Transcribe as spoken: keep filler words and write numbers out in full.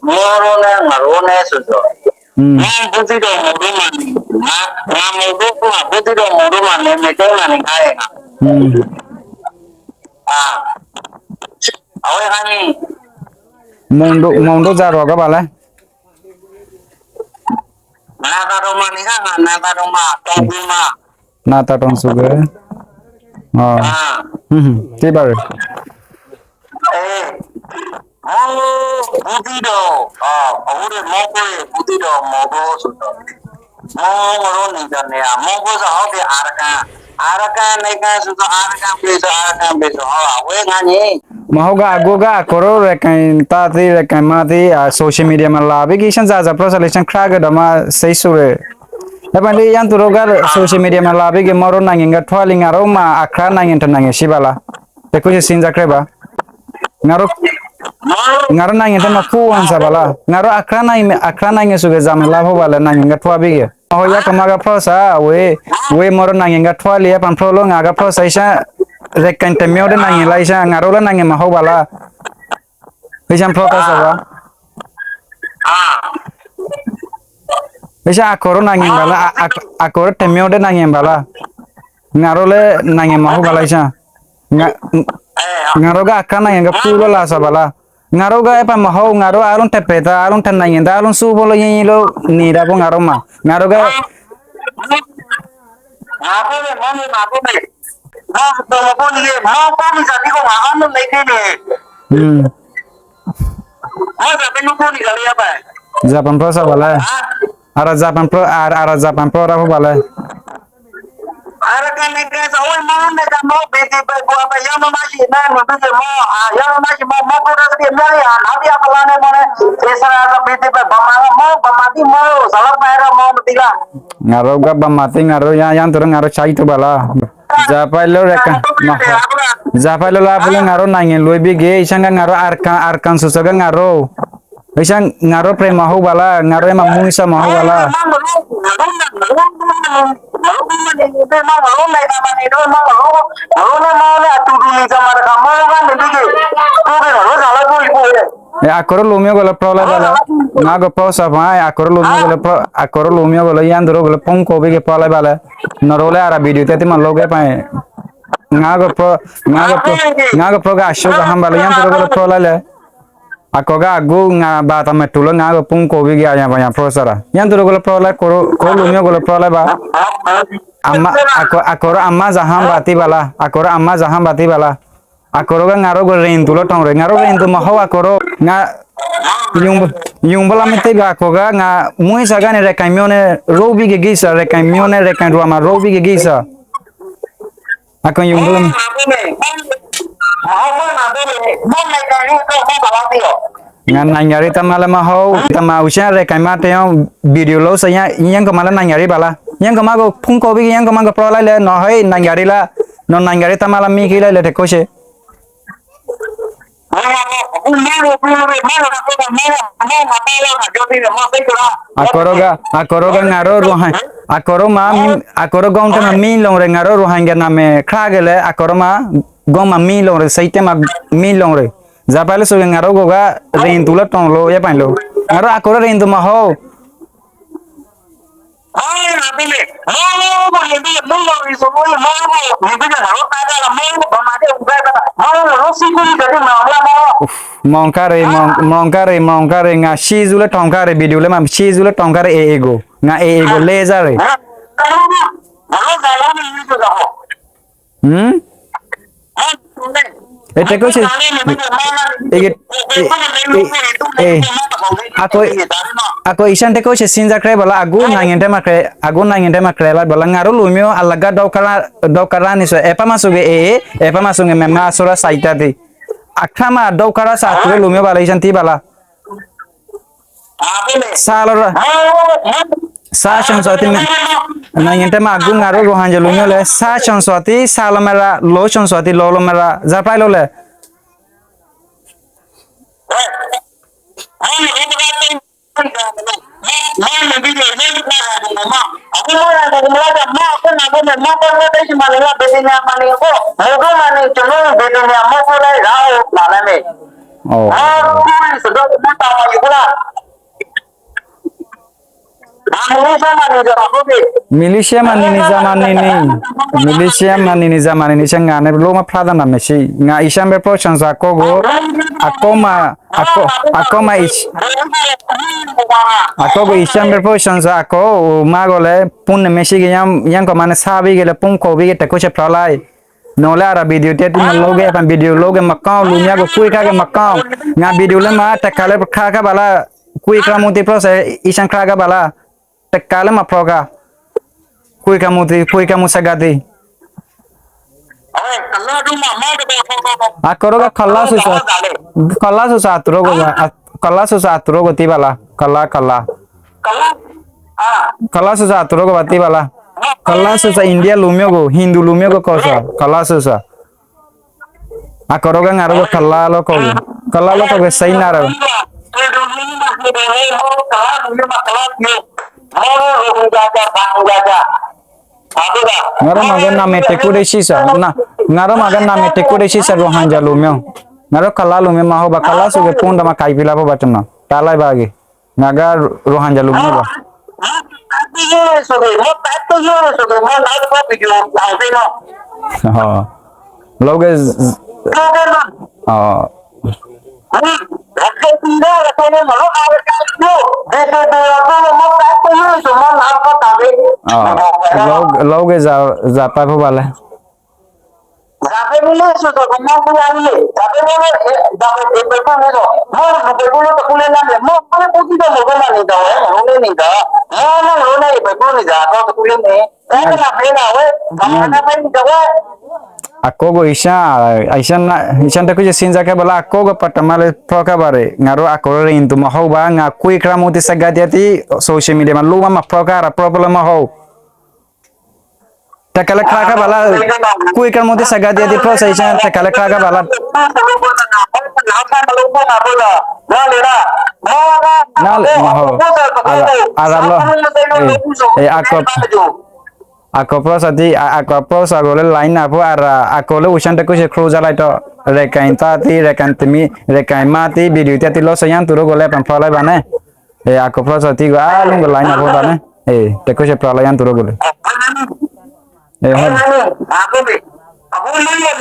မီၤဒိၣ်န့ၣ် ငရိန့ၣ် ဆိုတော့ อืม မီၤဘူးသီးဒီးမီၤဒိၣ်မးန့ၣ် ငါ ငါမီၤဒိၣ် ဘူးသီးဒီးမီၤဒိၣ်မးန့ၣ် မ့ၢ်တဲမးန့ၣ် ငါရဲ့ ငါ อืม အာ အဝဲခါန့ၣ် မီၤဒိၣ် မီၤဒိၣ်စၢ်ရီၤကဘၣ်လဲၣ် နၢ်သးဒိၣ်မးန့ၣ် ငါ နၢ်သးဒိၣ်မး တီၢ်ပူၤမး နၢ်သးဒိၣ်စူၤကဲ အ ဟွန်း ဟွန်း တ့ဘၣ်ရ့ၣ် အဲ မီၤ ဘူးသီးဒီး အ အဝဲဒၣ်မီၤဖိ ဘူးသီးဒီးမီၤဖိ ဆိုတော့ မီၤ မီၤဒိၣ်န့ၣ်ဒီးန့ၣ် မီၤဖိစ့ၢ်ဟီၣ်က့ၤ Arakan Arakan န့ၣ်ကဲ ဆိုတော့ Arakan ဘ့ၣ် ဆို Arakan ဘ့ၣ် ဆို ဟီၣ် အဝဲငါန့ၣ် မီၤဖိက အဂိုက အကီၢ်ရ့ၣ် ရခိုင်သားသ့ၣ် ရခိုင်မါသ့ၣ် အ social media မၤလၤဘၣ်က့ၤ ရှင်းစ့ၢ်စ့ၢ် ပြောစ့ၢ်လၢ ရှင်းခရၢကဒီးမး စိတ်ဆိုးတယ် လၢပှၤလၢယင်းသူတို့က social media မၤလၤဘၣ်က့ၤ မီၤဒိၣ် နိုင်ငံကထွါလံ ငါတို့မၤ အခရၢ နိုင်ငံတစ်နိုင်ငံရှိပါလား တက့ၢ် ရှင်းစ့ၢ် ခရၢဘၣ် ငါတို့ ငါတို့ နိုင်ငံထဲမှာ ကိုယ်ဝင်စားပါလား ငါတို့ အခရၢ နိုင်ငံ အခရၢ နိုင်ငံ ဆိုက့ၤ ဇာမလါ ဖို့ပါလဲ နိုင်ငံကထွါဘၣ်က့ၤ အဟို ယကမကဖျိစ့ၢ် ဝဲ ဝဲ မီၤဒိၣ် နိုင်ငံကထွါလံ အပန်ဖျိလီၤ ငါကဖျိစ့ၢ် ရှင်း ရခိုင်တစ်မျိုးတည်း နိုင်ငံလား ရှင်း ငါတို့လည်း နိုင်ငံမဟုတ်ပါလား ရှင်း ဖျိကစ့ၢ်ဘၣ် ရှင်း အကီၢ်ရ့ၣ် နိုင်ငံပါလား အ အ အကီၢ်ရ့ၣ်တစ်မျိုးတည်း နိုင်ငံပါလား ငါတို့လည်း နိုင်ငံမဟုတ်ပါလား ရှင်း ငါ ငါတို့က အခရၢ နိုင်ငံက ပူလီၤလၢ်စ့ၢ်ဘၣ်လၢ် ငါတို့က အဲၣ်ပမဟိ ငါတို့ အားလုံး တစ်ဖက်သား အားလုံး တစ်နိုင်ငံသား အားလုံး စုပေါင်းလို့ ညီညီလို့ နေတာပေါ့ ငါတို့မှာ ငါတို့က อืม ဇာပန်ဖျိစ့ၢ်ဘၣ်လဲၣ် အရဇာပန်ဖျိ အရ အရဇာပန်ဖျိတၢ် ဖို့ပါလဲၣ် Arakan န့ၣ်ကဲ အဝဲမီၤန့ၣ်ကဲ မီၤ ဘီဒံဘၢၣ် ပှၤပယီၤမၤမၤယံၤန့ၣ် မ့ၢ်ဘၣ်က့ၤမီၤ အယီၤမၤယံၤမီၤ မီၤဖိတၢ်ကဒံအမ့ၢ်ယါ နဘၣ်အပလီၢ်န့ၣ်မီၤန့ၣ် အံၣ်စရ့လးကဘီဒံဘၢၣ် ဗမာကမီၤ ဗမာဒံမီၤ စလၢပအဲၣ်ဒိးမီၤမတံၤလၢ် ငါတို့က ဗမာသ့ ငါတို့ ယင်း ယင်းသူတို့ ငါတို့ ဆါယံၤတူၢ်ဘၣ်လီၤ ဇာပိုင်လိ ရခိုင် မဟိ ဇာပိုင်လိ လၢပလၢ ငါတို့ နိုင်ငံလွဲၢ်ဘၣ်က့ၤ ရှင်းက ငါတို့ Arakan Arakan ဆိုဆိုက ငါတို့ ရှင်း ငါတို့ ပြမဟုတ်ပါလား ငါတို့ မမူစမဟုတ်ပါလား အဲ အကီၢ်ရ့ၣ်လူမျိုးကို လၢ ဖျိလိုက်ပါလဲၣ် ငါက ဖျိစ့ၢ်ဘၣ် အကီၢ်ရ့ၣ်လူမျိုးကို လၢ ဖျိ အကီၢ်ရ့ၣ်လူမျိုးကို လၢ ယင်းသူတို့ကို လၢ ဖုန်းခေါ်ပြီး ဖျိလိုက်ပါလဲၣ် နရိလဲၣ် အရ video တဲတမး လုပ်ခဲ့ပါ ငါက ဖျိ ငါက ဖျိ ငါက ဖျိက အရှိက ဟမ်ဘၣ်လၢ ယင်းသူတို့ကို လၢ ဖျိလိုက်လဲၣ် အကီၢ်က အဂို ငါ ဘၣ်တၢ်မဲာ်တူၢ်လၢ ငါက ဖုန်းခေါ်ပြီး အရ ယင်း ဖျိစ့ၢ်ရၣ် ယင်းသူတို့ကို လၢ ဖျိလိုက် ကီၢ်ရ့ၣ်လူမျိုးကို လၢ ဖျိလိုက်ပါ အမ အကီၢ် အကီၢ်ရ့ၣ် အမ ဇာ ဟမ်ဘၣ်တံၢ်ဘၣ်လၢ် အကီၢ်ရ့ၣ် အမ ဇာ ဟမ်ဘၣ်တံၢ်ဘၣ်လၢ် အကီၢ်ရ့ၣ်က ငါတို့က ရ့ၣ်နသူလၢ ထောင်ရ့ၣ် ငါတို့ ရ့ၣ်နသူ မဟုတ် အကီၢ်ရ့ၣ် ငါ ယုံ ယုံဘလၢမ့ၢ်တံၢ်ဘၣ် အကီၢ်က ငါ မွေးစ့ၢ်ကီးန့ၣ် ရခိုင်မျိုးနဲ့ ရိုးပြီး ကဂ့ၤစ့ၢ် ရခိုင်မျိုးနဲ့ ရခိုင်ဒူဝါမှာ ရိုးပြီး ကဂ့ၤစ့ၢ် အကီၢ် ယုံဘလၢ ငါ နိုင်ငံရေးသမားလၢမဟုတ် သမား ဦးရှမ်း ရခိုင်မါ တစ်ယောက် video လုပ်စ့ၢ် ယင်း ယင်းကမၣ်လၢ နိုင်ငံရေးပါလား ယင်းကမၣ်က ဖုန်းခေါ်ပြီး ယင်းကမၣ်က ဖျိလိုက်လဲၣ် နော် ဟဲ့ နိုင်ငံရေးလၢ နော် နိုင်ငံရေးသမားလၢ မ့ၢ်က့ၤလဲၣ် လဲၣ် တကိးရှဲ အကီၢ်ရ့ၣ်က အကီၢ်ရ့ၣ်က ငါတို့ ရိုဟင် အကီၢ်ရ့ၣ်မး အကီၢ်ရ့ၣ် ခေါင်းထဲမှာ မီးလောင်ရယ် ငါတို့ ရိုဟင်ဂျာ နာမည် ခရၢက့ၤလဲၣ် အကီၢ်ရ့ၣ်မး ခေါင်းမှာ မီးလောင်ရယ် စိတ်ထဲမှာ မီးလောင်ရယ် ဇာပိုင်လိ ဆိုရင် ငါတို့ကိုက ရ့ၣ်နသူလၢ ထောင်လို့ ရပိုင်လို့ ငါတို့ အကီၢ်ရ့ၣ် ရ့ၣ်နသူ မဟုတ် မောင်ခါရ့ၣ် မောင် မောင်ခါရ့ၣ် မောင်ခါရ့ၣ် ငါ ရှေ့စုလၢ ထောင်ခါရ့ၣ် video လၢမး ရှေ့စုလၢ ထောင်ခါရ့ၣ် AA ကို ငါ AA ကို လဲစ့ၢ်ရ့ၣ် ဟမ် အဲ တကိးရှဲ အဲ အဲ အဲ အကီၢ် အကီၢ် အံၤရှင်း တကိးရှဲ စဉ်းစားကြည့်ပါလား အဂို နိုင်ငံထဲမှာ ကြဲ အဂို နိုင်ငံထဲမှာ ကြဲလိုက်ပါလား ငါတို့ လူမျိုး အလကား ဒုက္ခရ ဒုက္ခရ နေဆို အဲ ပမဆိုက့ AA အဲ ပမဆိုက့ မြန်မာအစိုးရ စစ်တပ် သ့ အခါမှာ ဒုက္ခရ စ အကီၢ်ရ့ၣ် လူမျိုးပါလဲ ရှင်း သိပါလား ဆါလီၤရၣ် ဆါ ရှင်းစွာ သိ နိုင်ငံထဲမှာ အဂို ငါတို့ ရိုဟင်ဂျာ လူမျိုးလဲၣ် ဆါ ရှင်းစွာ သိ ဆါလီၤမရၣ် လို ရှင်းစွာ သိ လို လို မရၣ် ဇာပိုင်လိလဲၣ် မ အိ Malaysia မၤနံၤန့ၣ် Malaysia မၤနံၤန့ၣ် Malaysia မၤနံၤန့ၣ် Germany န့ၣ် ရှဲ ငါန့ၣ် လိမၣ်ဖျါသးနၤမ့ၢ်ရှဲ ငါ Asian ပဲ ပရိၣ် ဆၣ်စၣ် အကိၢ်ဂီၢ် အကိၢ်မး အကိၢ် အကိၢ်မး Asian အကိၢ်ဂီၢ် Asian ပဲ ပရိၣ် ဆၣ်စၣ် အကိၢ် မးဂီၢ်လဲၣ် ပုၢ်နမ့ၢ်ရှဲက့ၤ ယင်းကီၢ်မးန့ၣ် ဆါဘံက့ၤလဲၣ် ပုၢ်ခိၣ်ဘံက့ၤ တၢ်ခိၣ်ဆၢဖျိလၢ နီၢ်လဲၣ် အရၤ video တဲတံၢ်မၤလိက့ၤ အပၣ် video လိက့ၤ မၤကီၢ် လူၤမၠါက့ၤ ကွံခါက့ၤ မၤကီၢ် ငါ video လၢမၤ တကးလၢပခါခါဘၣ်လၢ ကွံခါမူတံၢ် ပရိၣ် ဆၣ် Asian ခါခါဘၣ်လၢ တကးလၢမၤဖျိခါ ကွံခါမူတံၢ် ကွံခါမူစကါတံၢ် အကိၢ်ဒီးက ကီၢ်လါစူၤစၣ် ကီၢ်လါစူၤစၣ်အတြီကီၢ် ကီၢ်လါစူၤစၣ်အတြီကီၢ်တံၢ်ဘၣ်လၢ ကီၢ်လါ ကီၢ်လါ ကီၢ်လါစူၤစၣ်အတြီကီၢ်ဘၣ်တံၢ်ဘၣ်လၢ ကီၢ်လါစူၤစၣ် India လူမျိုးကို Hindu လူမျိုးကို ကီၢ်စၣ် ကီၢ်လါစူၤစၣ် အကိၢ်ဒီးက ငါဒီးကီၢ်လါလီၤကီၢ်ဂ့ၤ ကီၢ်လါလီၤကီၢ်ဂ့ၤ စံးနၤဒီး ငါဒီးမၤက့ၤ နာမည်တစ်ခုတည်းရှိစၢ် ငါဒီးမၤက့ၤ နာမည်တစ်ခုတည်းရှိစၢ် ရိုဟင်ဂျာလူမျိုး ငါဒီးကီၢ်လါလူမျိုးမး ဟိုဘၣ် ကီၢ်လါစူၤက့ၤ ဖုန်းတမၤ ကိုင်ပြီလီၤ ဖိဘၣ် ကျွန်တော် တၢ်လၢဘၣ်ဂ့ၤ ငါက ရိုဟင်ဂျာလူမျိုး ဘၣ် လီၤက့ၤ လီၤက့ၤ ဇာတ်ပို့ ဇာတ်ပို့ မီး လူပို့ပို့လို့ တကူလဲနမ်းလဲ မီး လူပို့ပို့လို့ တကူလဲနမ်းလဲ မီး ပို့ပို့ကြည့်တော့ မီး ကမၣ် နေတော့ဝဲမီး လူနေနေတော့ မီး လူနေ ပို့ပို့ နေကြတော့ တကူလဲနမ်း အဲ ကမၣ် ဖဲနဝဲ ကမၣ် နဖဲနဝဲ အကိၢ်ဂီၢ် Asian Asian Asian တကူ စံးစၢ် ကဲဘၣ်လၢ အကိၢ်ဂီၢ် ပတမၤလၢ ဖျိခါဘၣ်ရ့ၣ် ငါဒီးအကိၢ်ဂီၢ် ရ့ၣ် သူမီး ဟိုဘၣ် ငါ ကွံခါမူတံၢ် စကါတံၢ် အံၤ social media မး လူမၢ် မၤဖျိခါ problem မီး ဟို တကးလၢ ခါခါဘၣ်လၢ ကွံခါမူတံၢ် စကါတံၢ် အံၤ ပရိၣ် Asian တကးလၢ ခါခါဘၣ်လၢ နလဲၣ် မီး ဟို အရၤလီၤ အကိၢ် အကိᢢ် ပရိၣ် စၣ်တံၢ် အကိၢ် ပရိၣ် စၣ်ဂီၢ်လၢ line နၢ်ဖိ အရၤ အကိၢ်လၢ Asian တကူ စ့ ခရူစၢ် လၢတီ ရ့ၣ်ကၢၣ် တၢ်တံၢ် ရ့ၣ်ကၢၣ် တမံၤ ရ့ၣ်ကၢၣ် မါတံၢ် video တၢ်တံၢ် လီၤ စ့ ယင်း သူရိကိၢ် လၢပၢ် ဖျိလၢဘၣ်န့ၣ် အကိၢ် ပရိၣ် စၣ်တံၢ် ဂီၢ် အါ လူက line နၢ်ဖိ ဘၣ်န့ၣ် တကူ စ့ ဖျိလၢ ယင်း သူရိကိၢ် လၢ အ